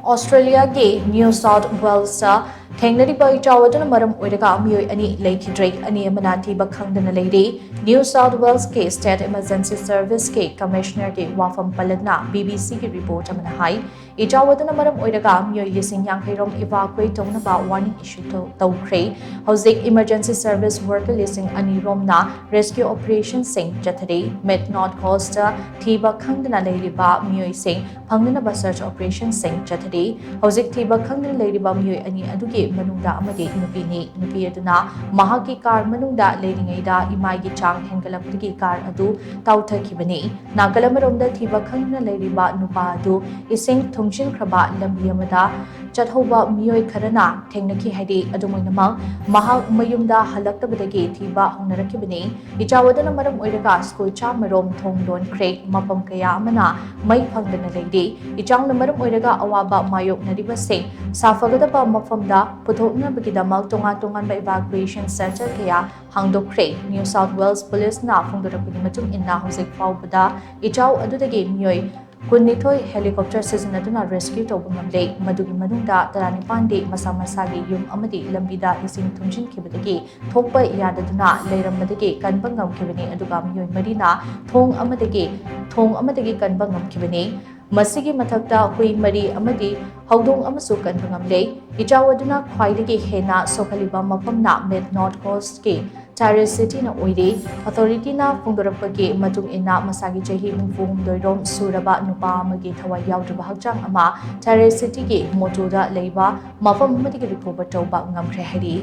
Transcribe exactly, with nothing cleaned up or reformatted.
ꯑꯣꯁꯇ꯭ꯔꯦꯂꯤꯌꯥꯒꯤ new south ꯋꯦꯜꯁꯇ ꯊꯦꯡꯅꯔꯤꯕ ꯏꯆꯥꯎ ꯑꯗꯨꯅ ꯃꯔꯝ ꯑꯣꯏꯔꯒ ꯃꯤꯑꯣꯏ ꯑꯅꯤ ꯂꯩꯈꯤꯗ꯭ꯔꯦ, ꯑꯅꯤ ꯑꯃꯅ ꯊꯤꯕ ꯈꯪꯗꯅ ꯂꯩꯔꯤ꯫ ꯅ꯭ꯌꯨ ꯁꯥꯎꯊ ꯋꯦꯜꯁꯀꯤ ꯁ꯭ꯇꯦꯠ ꯏꯃꯔꯖꯦꯟꯁꯤ ꯁꯔꯚꯤꯁꯀꯤ ꯀꯃꯤꯁꯅꯔꯒꯤ ꯋꯥꯐꯝ ꯄꯜꯂꯗꯨꯅ ꯕꯤ ꯕꯤ ꯁꯤꯒꯤ ꯔꯤꯄꯣꯔꯠ ꯑꯃꯅ ꯍꯥꯏ, ꯏꯆꯥꯎ ꯑꯗꯨꯅ ꯃꯔꯝ ꯑꯣꯏꯔꯒ ꯃꯤꯑꯣꯏ ꯂꯤꯁꯤꯡ ꯌꯥꯡꯈꯩ ꯔꯣꯝ ꯏꯚꯥꯀꯨꯋꯦꯠ ꯇꯧꯅꯕ ꯋꯥꯔꯅꯤꯡ ꯏꯁꯨ ꯇꯧ-, ꯇꯧꯈ꯭ꯔꯦ꯫ ꯍꯧꯖꯤꯛ ꯏꯃꯔꯖꯦꯟꯁꯤ ꯁꯔꯚꯤꯁ ꯋꯥꯔꯀꯔ ꯂꯤꯁꯤꯡ ꯑꯅꯤ ꯔꯣꯝꯅ ꯔꯦꯁꯀ꯭ꯌꯨ ꯑꯣꯄꯔꯦꯁꯟꯁꯤꯡ ꯆꯠꯊꯔꯤ꯫ ꯃꯤꯗ ꯅꯣꯔꯠ ꯀꯣꯁꯇ ꯊꯤꯕ ꯈꯪꯗꯅ ꯂꯩꯔꯤꯕ ꯃꯤꯑꯣꯏꯁꯤꯡ ꯐꯪꯅꯅꯕ ꯁꯔꯆ ꯑꯣꯄꯔꯦꯁꯟꯁꯤꯡ ꯆꯠꯊꯔꯤ꯫ ꯍꯧꯖꯤꯛ ꯊꯤꯕ ꯈꯪꯗꯅ ꯂꯩꯔꯤꯕ ꯃꯤꯑꯣꯏ ꯑꯅꯤ ꯑꯗꯨꯒꯤ ꯃꯅꯨꯡꯗ ꯑꯃꯗꯤ ꯅꯨꯄꯤꯅꯤ꯫ ꯅꯨꯄꯤ ꯑꯗꯨꯅ ꯃꯍꯥꯛꯀꯤ ꯀꯥꯔ ꯃꯅꯨꯡꯗ ꯂꯩꯔꯤꯉꯩꯗ ꯏꯃꯥꯏꯒꯤ ꯆꯥꯡ ꯍꯦꯟꯒꯠꯂꯛꯄꯗꯒꯤ ꯀꯥꯔ ꯑꯗꯨ ꯇꯥꯎꯊꯈꯤꯕꯅꯤ꯫ ꯅꯥꯀꯜ ꯑꯃꯔꯣꯝꯗ ꯊꯤꯕ ꯈꯪꯗꯅ ꯂꯩꯔꯤꯕ ꯅꯨꯄꯥ ꯑꯗꯨ ꯏꯁꯤꯡ ꯊꯨꯝꯖꯤꯟꯈ꯭ꯔꯕ ꯂꯝꯕꯤ ꯑꯃꯗ ꯆꯠꯍꯧꯕ ꯃꯤꯑꯣꯏ ꯈꯔꯅ ꯊꯦꯡꯅꯈꯤ ꯍꯥꯏꯔꯤ꯫ ꯑꯗꯨꯝ ꯑꯣꯏꯅꯃꯛ, ꯃꯍꯥꯛ ꯃꯌꯨꯝꯗ ꯍꯜꯂꯛꯇꯕꯗꯒꯤ ꯊꯤꯕ ꯍꯧꯅꯔꯛꯈꯤꯕꯅꯤ꯫ ꯏꯆꯥꯎ ꯑꯗꯨꯅ ꯃꯔꯝ ꯑꯣꯏꯔꯒ ꯁ꯭ꯀꯨꯜ ꯆꯥꯝꯃ ꯔꯣꯝ ꯊꯣꯡ ꯂꯣꯟꯈ꯭ꯔꯦ꯫ ꯃꯐꯝ ꯀꯌꯥ ꯑꯃꯅ ꯃꯩ ꯐꯪꯗꯅ ꯂꯩꯔꯤ꯫ ꯏꯆꯥꯎꯅ ꯃꯔꯝ ꯑꯣꯏꯔꯒ ꯑꯋꯥꯕ ꯃꯥꯌꯣꯛꯅꯔꯤꯕꯁꯤꯡ ꯁꯥꯐꯒꯗꯕ ꯃꯐꯝꯗ ꯄꯨꯊꯣꯛꯅꯕꯒꯤꯗꯃꯛ ꯇꯣꯉꯥꯟ ꯇꯣꯉꯥꯟꯕ ꯏꯚꯥꯀꯨꯋꯦꯁꯟ ꯁꯦꯟꯇꯔ ꯀꯌꯥ ꯍꯥꯡꯗꯣꯛꯈ꯭ꯔꯦ꯫ ꯅ꯭ꯌꯨ ꯁꯥꯎꯊ ꯋꯦꯜꯁ ꯄꯨꯂꯤꯁꯅ ꯐꯣꯡꯗꯣꯔꯛꯄꯒꯤ ꯃꯇꯨꯡ ꯏꯟꯅ, ꯍꯧꯖꯤꯛ ꯐꯥꯎꯕꯗ ꯏꯆꯥꯎ ꯑꯗꯨꯗꯒꯤ ꯃꯤꯑꯣꯏ ꯀꯨꯟꯅꯤꯊꯣꯏ ꯍꯦꯂꯤꯀꯣꯞꯇꯔ ꯁꯤꯖꯤꯟꯅꯗꯨꯅ ꯔꯦꯁꯀ꯭ꯌꯨ ꯇꯧꯕ ꯉꯝꯂꯦ꯫ ꯃꯗꯨꯒꯤ ꯃꯅꯨꯡꯗ ꯇꯔꯥꯅꯤꯄꯥꯟꯗꯤ ꯃꯁꯥ ꯃꯁꯥꯒꯤ ꯌꯨꯝ ꯑꯃꯗꯤ ꯂꯝꯕꯤꯗ ꯏꯁꯤꯡ ꯊꯨꯝꯖꯤꯟꯈꯤꯕꯗꯒꯤ ꯊꯣꯛꯄ ꯌꯥꯗꯗꯨꯅ ꯂꯩꯔꯝꯕꯗꯒꯤ ꯀꯟꯕ ꯉꯝꯈꯤꯕꯅꯤ, ꯑꯗꯨꯒ ꯃꯤꯑꯣꯏ ꯃꯔꯤꯅ ꯊꯣꯡ ꯑꯃꯗꯒꯤ, ꯊꯣꯡ ꯑꯃꯗꯒꯤ ꯀꯟꯕ ꯉꯝꯈꯤꯕꯅꯤ꯫ ꯃꯁꯤꯒꯤ ꯃꯊꯛꯇ ꯍꯨꯏ ꯃꯔꯤ ꯑꯃꯗꯤ ꯍꯧꯗꯣꯡ ꯑꯃꯁꯨ ꯀꯟꯕ ꯉꯝꯂꯦ꯫ ꯏꯆꯥꯎ ꯑꯗꯨꯅ ꯈ꯭ꯋꯥꯏꯗꯒꯤ ꯍꯦꯟꯅ ꯁꯣꯛꯍꯜꯂꯤꯕ ꯃꯐꯝꯅ ꯃꯤꯗ ꯅꯣꯔꯠ ꯀꯣꯁꯀꯤ ꯇꯦꯔꯦꯁ ꯁꯤꯇꯤꯅ ꯑꯣꯏꯔꯤ꯫ ꯑꯣꯊꯣꯔꯤꯇꯤꯅ ꯐꯣꯡꯗꯣꯔꯛꯄꯒꯤ ꯃꯇꯨꯡ ꯏꯟꯅ, ꯃꯁꯥꯒꯤ ꯆꯍꯤ ꯍꯨꯝꯐꯨ ꯍꯨꯝꯗꯣꯏ ꯔꯣꯝ ꯁꯨꯔꯕ ꯅꯨꯄꯥ ꯑꯃꯒꯤ ꯊꯋꯥꯏ ꯌꯥꯎꯗ꯭ꯔꯕ ꯍꯛꯆꯥꯡ ꯑꯃ ꯇꯦꯔꯦꯁ ꯁꯤꯇꯤꯒꯤ ꯃꯣꯇꯣꯗ ꯂꯩꯕ ꯃꯐꯝ ꯑꯃꯗꯒꯤ ꯔꯤꯀꯣꯚꯔ ꯇꯧꯕ ꯉꯝꯈ꯭ꯔꯦ ꯍꯥꯏꯔꯤ꯫